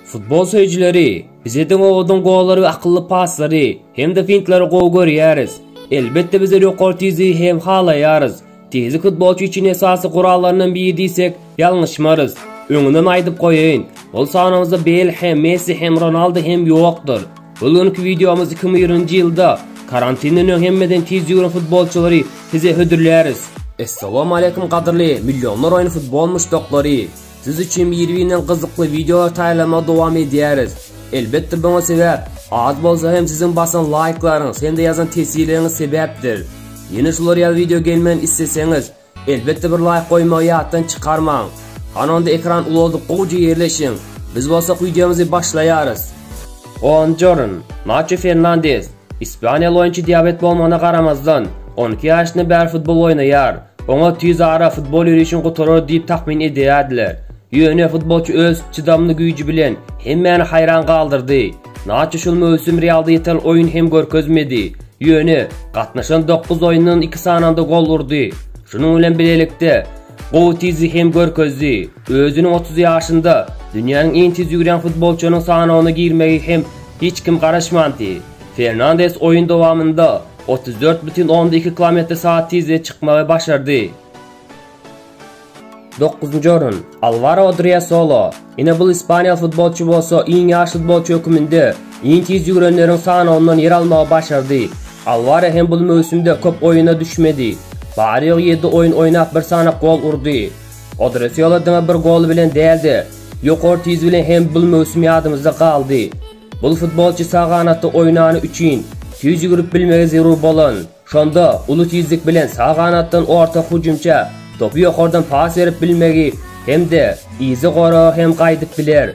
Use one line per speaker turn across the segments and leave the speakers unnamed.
Futbol söýüjileri, biz diňe owadan gollary we akylly paslary hem-de fintlary gowy görýäris. Elbetde bizler ýokary tizligi hem halaýarys. Tizlik futbolçy üçin esasy gurallaryndan biri diýsek, ýalňyşmarys. Öňünden aýdyp goýaýyn, ol sanawymyzda Beýl hem, Messi hem, Ronaldo hem ýokdur. Bu günki wideomyz 2020-nji ýylda karantinden öň hemmeden tiz ýüwren futbolçylary size hödürläris. Essalamu aleýkum gadyrly Millionlar oýny futbol muşdaklary! Siz üçin biri-birinden gyzykly wideolar taýýarlamagy dowam edýäris. Elbetde buňa sebäp, az bolsa hem siziň basan laýklaryňyz hem-de ýazan teswirleriňiz sebäpdir. Ýene şular ýaly wideo gelmegini isleseňiz, elbetde bir laýk goýmagy ýatdan çykarmaň. Hany onda ekran ulaldyp gowja ýerleşiň. Biz bolsa wideomyzy başlaýarys. Onunjy orun, Naço Fernandes. Ispaniýaly oýunçy diabet bolmagyna garamazdan, 12 ýaşyndan bäri futbol oýnaýar. Oňa tiz ara futbol ýörişini gutarar diýip takmyn edýärdiler. Ýöne futbolçy öz çydamly güýji bilen hemmäni haýran galdyrdy. Naço şol möwsüm Realda ýeterli oýun hem görkezmedi. Ýöne, gatnaşan dokuz oýundan iki sanynda gol urdy. Şunuň bilen bilelikde, gowy tizlik hem görkezdi. Özüniň 30 ýaşynda dünýäniň iň tiz ýüwrýän futbolçynyň sanawyna girmegi hem hiç kim garaşmandy. Fernandes oýun dowamynda 34,2 kilometr sagat tizlige çykmagy başardy. Dokuzynjy orun, Alwaro Odriosola. Ine bul ispaniýaly futbolçy bolsa iň ýaş futbolçy höküminde iň tiz ýüwrenleriň sanawyndan ýer almagy başardy. Alwaro hem bul möwsümde köp oýuna düşmedi. Bary-ýogy ýedi oýun oýnap bir sany gol urdy. Odriosola diňe bir goly bilen däl-de, ýokary tiz bilen hem bul möwsüm ýadymyzda galdy. Bul futbolçy sag ganatda oýnany üçin tiz ýüwrüp bilmegi zerur bolan. Şonda uly tizlik bilen sag ganatdan orta hüjümçä topy ýokardan pas berip bilmegi hem-de yza goraga hem gaýdyp biler.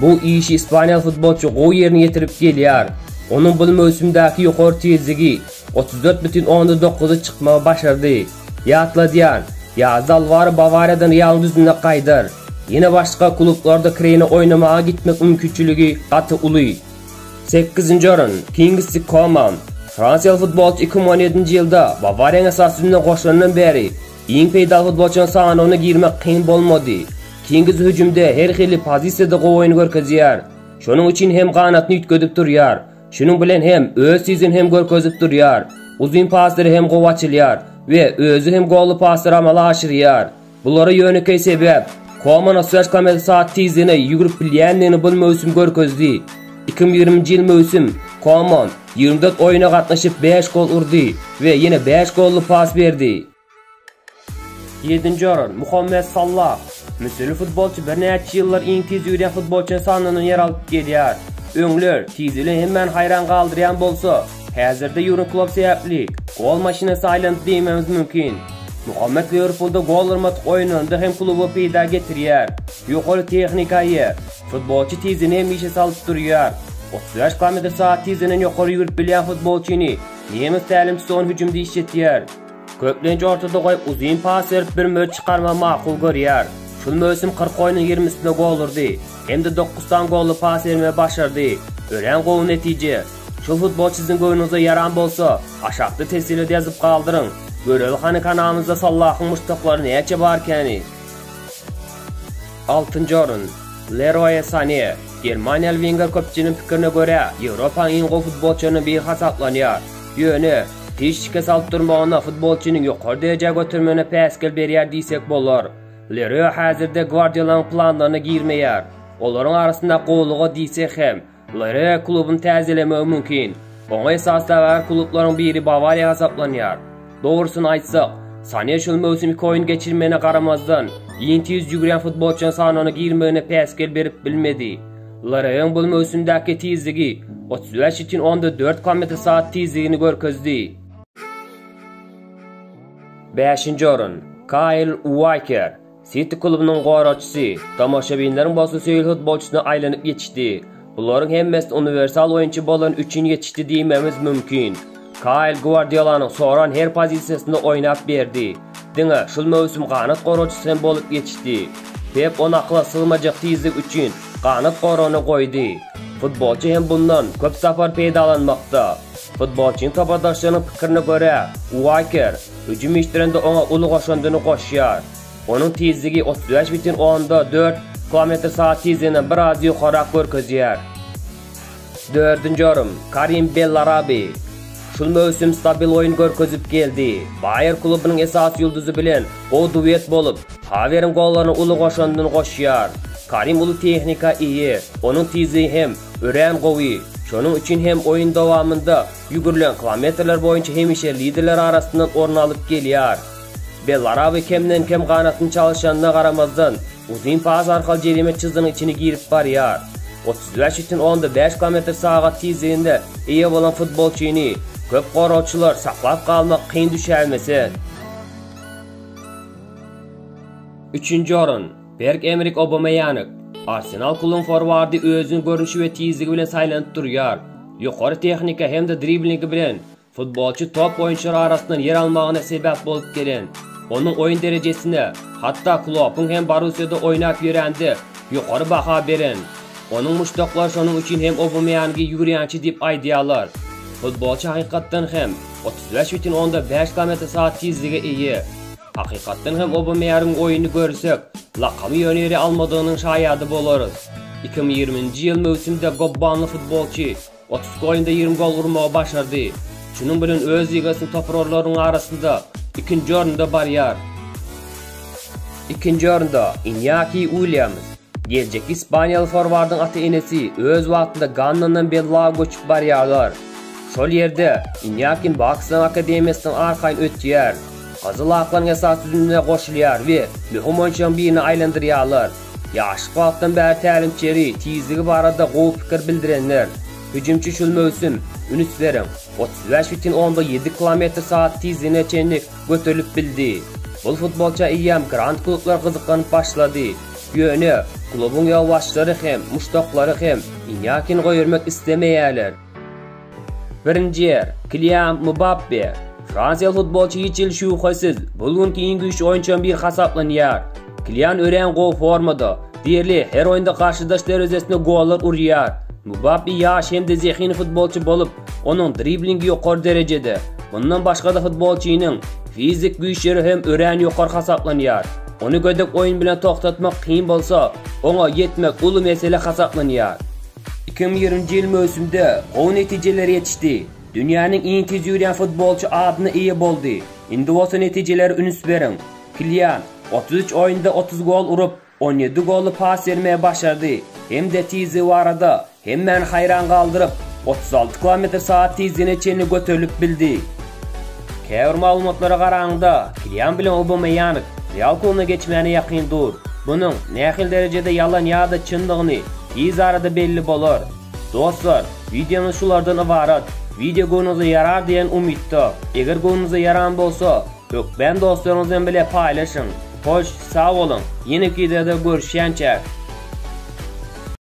Bu işi ispaniýaly futbolçy gowy ýerine ýetirip gelýär. Onuň bu möwsümdäki ýokary tizligi 34,9-a çykmagy başardy. Ýatladýan, ýazda Alwaro Bawariýadan Realyň düzümine gaýdar. Ýene başga klublarda kireýine oýnamaga gitmek mümkinçiligi gaty uly. Sekizinji orun, Kingsley Koman. Fransiýaly futbolçy 2017-nji ýylda Bawariýanyň esasy düzümine goşulandan bäri iň peýdaly futbolçylaryň sanawyna girmek kyn bolmady. Kingsley hüjümde her hili pozisiýada gowy oýun görkezýär. Şonuň üçin hem ganatyny üýtgedip durýar. Şunuň bilen hem öz tizligini hem görkezip durýar. Uzyn paslary hem gowy açylýar we özi hem golly paslary amala aşyrýar. Bulara ýönekeý sebäp, Koman 35 kilometr saat tizligine ýüwrüp bilýändigini bu möwsüm görkezdi. 2020-nji ýyl möwsüm Koman 24 oýuna gatnaşyp 5 gol urdy we ýene 5 golly pas berdi. Ýedinji orun, Muhammet Salah. Müsürli futbolçy birnäçe ýyllar iň tiz ýüwrýän futbolçynyň sanyndan ýer alyp gelýär. Öňler tizligi bilen hemmäni haýran galdyrýan bolsa, Häzirde Ýurgen Klopp sebäpli gol maşynasy aýlandy diýmegimiz mümkin. Muhammet Liwerpulda gol urmadyk oýunlarynda hem kluba peýda getirýär. Ýokary tehnika eýe. Futbolçy tizligini hemişe salyp durýar. 35 kilometr sagat tizliginden ýokary ýüwrüp bilýän futbolçyny nemes tälimçisi ony hüjümde işletýär. Köplenç ortada goýup uzyn pas berip bir möç çykarmagy makul görýär. Şul möwsüm 40 oýnuň ýigrimisinde gol urdy hem-de dokuz sany golly pas bermegi başardy. Örän gowy netije. Şul futbolçy siziň göwnüňize ýaran bolsa, aşakda teswirlerde ýazyp galdyryň. Göreli hany kanalymyzda Sallahyň muşdaklary näçe barkeni. Altynjy orun, Leroe Sane. Germaniýaly winger köpçüligiň pikirine görä, Ýewropanyň iň gowy futbolçylarynyň biri hasaplanýar. Ýöne, tiz şikes alyp durmagyna futbolçynyň ýokary derejä götermegine päsgel berýär diýsek bolar. Leroe häzirde Gwardiolanyň planlaryna girmeýär. Olaryň arasynda gowulyga diýsek hem, Leroe klubuny täzelemegi mümkin. Oňa esasy dawagar klublaryň biri Bawariýa hasaplanýar. Dogrusyny aýtsak, Sane şol möwsüm iki oýun geçirmegine garamazdan, iň tiz ýüwürýän futbolçylaryň sanawyna girmegine päsgel berip bilmedi. Leroýyň bu möwsümdäki tizligi 35,4 kilometr sagat tizligini görkezdi. Bäşinji orun, Kaýl Uaker. Siti klubunyň goragçysy, tomaşabinleriň bolsa söýgüli futbolçysyna aýlanyp ýetişdi. Bularyň hemmesi uniwersal oýunçy bolany üçin ýetişdi diýmegimiz mümkin. Kaýl Gwardiolanyň soran her pozisiýasynda oýnap berdi. Diňe şul möwsüm ganat goragçysy hem bolup ýetişdi. Pep ony akyla sygmajak tizlik üçin ganat goragyna goýdy. Futbolçy hem bundan köp sapar peýdalanmakda. Futbolçynyň topardaşlarynyň pikirine görä, Uaker Hüjüm işlerinde oňa uly goşandyny goşýar. Onuň tizligi 35,4 Kilometr-sagat tizliginden biraz ýokarrak görkezýär. Dördünji orun, Karim Bellarabi. Şul möwsüm stabil oýun görkezip geldi. Baýer klubunyň esasy ýulduzy bilen gowy duet bolup, Haweriň gollaryna uly goşandyny goşýar. Karim uly tehnika eýe, onuň tizligi hem örän gowy. Şonuň üçin hem oýun dowamynda ýügürilen kilometrler boýunça hemişe liderler arasyndan orun alyp gelýär. Bellarabi kemden-kem ganatyny çalyşanyna garamazdan, uzyn pas arkaly jerime çyzygynyň içine girip barýar. 35,5 kilometr sagat tizliginde eýe bolan futbolçyny köp goragçylar saklap galmak kyn düşäýmese. Üçünji orun, Berk-Emrik Obameýang. Arsenal klubunyň forwardy özüniň görnüşi we tizligi bilen saýlanyp durýar. Ýokary tehnika hem-de driblingi bilen Futbolçy top oýunçylar arasyndan ýer almagyna sebäp bolup gelen. Onuň oýun derejesine, hatda Kloppyň hem Borussiýada oýnap ýörände ýokary baha beren. Onuň muşdaklary şonuň üçin hem Obameýangy ýüwürýänçi diýip aýdýarlar. Futbolçy hakykatdan hem 35,5 kilometr sagat tizlige eýe. Hakykatdan hem Obameýangyň oýuny görsek, lakamy ýöne ýere almadygynyň şaýady bolarys. 2020-nji ýyl möwsümde gobbanly futbolçy 32 oýunda 20 gol urmagy başardy. Şunuň bilen öz ligasynyň toparlarynyň arasynda ikinji orunda barýar. Ikinji orunda Inýaki Uilýams. Geljekki ispaniýaly forwardyň ata-enesi öz wagtynda Gannandan Bellaga göçüp barýarlar. Şol ýerde Inýakin Bakslan akademiýasyndan arkaýyn ötýär. Gyzyl aklaryň esasy düzümine goşulýar we möhüm oýunçylaryň birine aýlandyrýarlar. Ýaşlyk wagtdan bäri tälimçileri tizligi barada gowy pikir bildirenler. Hüjümçi şul möwsüm, ünüs beriň, 35,7 kilometr sagat tizligine çenli göterilip bildi. Bul futbolça eýýäm grand klublar gyzyklanyp başlady. Ýöne, klubuň ýolbaşçylary hem, muşdaklary hem Inýakini goýbermek islemeýärler. Birinji ýer, Kilian Mbappe. Fransiýaly futbolçy hiç hili şübhesiz, bu günki iň güýçli oýunçylaryň biri hasaplanýar. Kilian örän gowy formada, diýerli her oýunda garşydaş derwezesine gollar urýar. Mbappe ýaş hem-de zehinli futbolçy bolup, onuň driblingi ýokary derejede. Mundan başga-da futbolçynyň fizik güýçleri hem örän ýokary hasaplanýar. Ony gödek oýun bilen togtatmak kyn bolsa, oňa ýetmek uly mesele hasaplanýar. 2020-nji ýyl möwsümde gowy netijelere ýetişdi. Dünýäniň iň tiz ýürýän futbolçy adyna eýe boldy. Indi bolsa netijelere üns beriň. Kilian 33 oýunda 30 gol urup, 17 golly pas bermegi başardy hem-de tizligi barada hemmäni haýran galdyryp, 36 kilometr sagat tizligine çenli göterilip bildi. Käbir maglumatlara garanyňda, Kilian bilen Obameýang Real klubuna geçmäne ýakyn dur. Munuň nähili derejede ýalan ýa-da çyndygyny tiz arada belli bolar. Dostlar, wideomyz şulardan ybarat. Wideo göwnüňize ýarar diýen umytda. Eger göwnüňize ýaran bolsa, hökmän dostlaryňyz bilen bile paýlaşyň. Hoş, sag boluň! Ýeneki wideoda görüşýänçäk!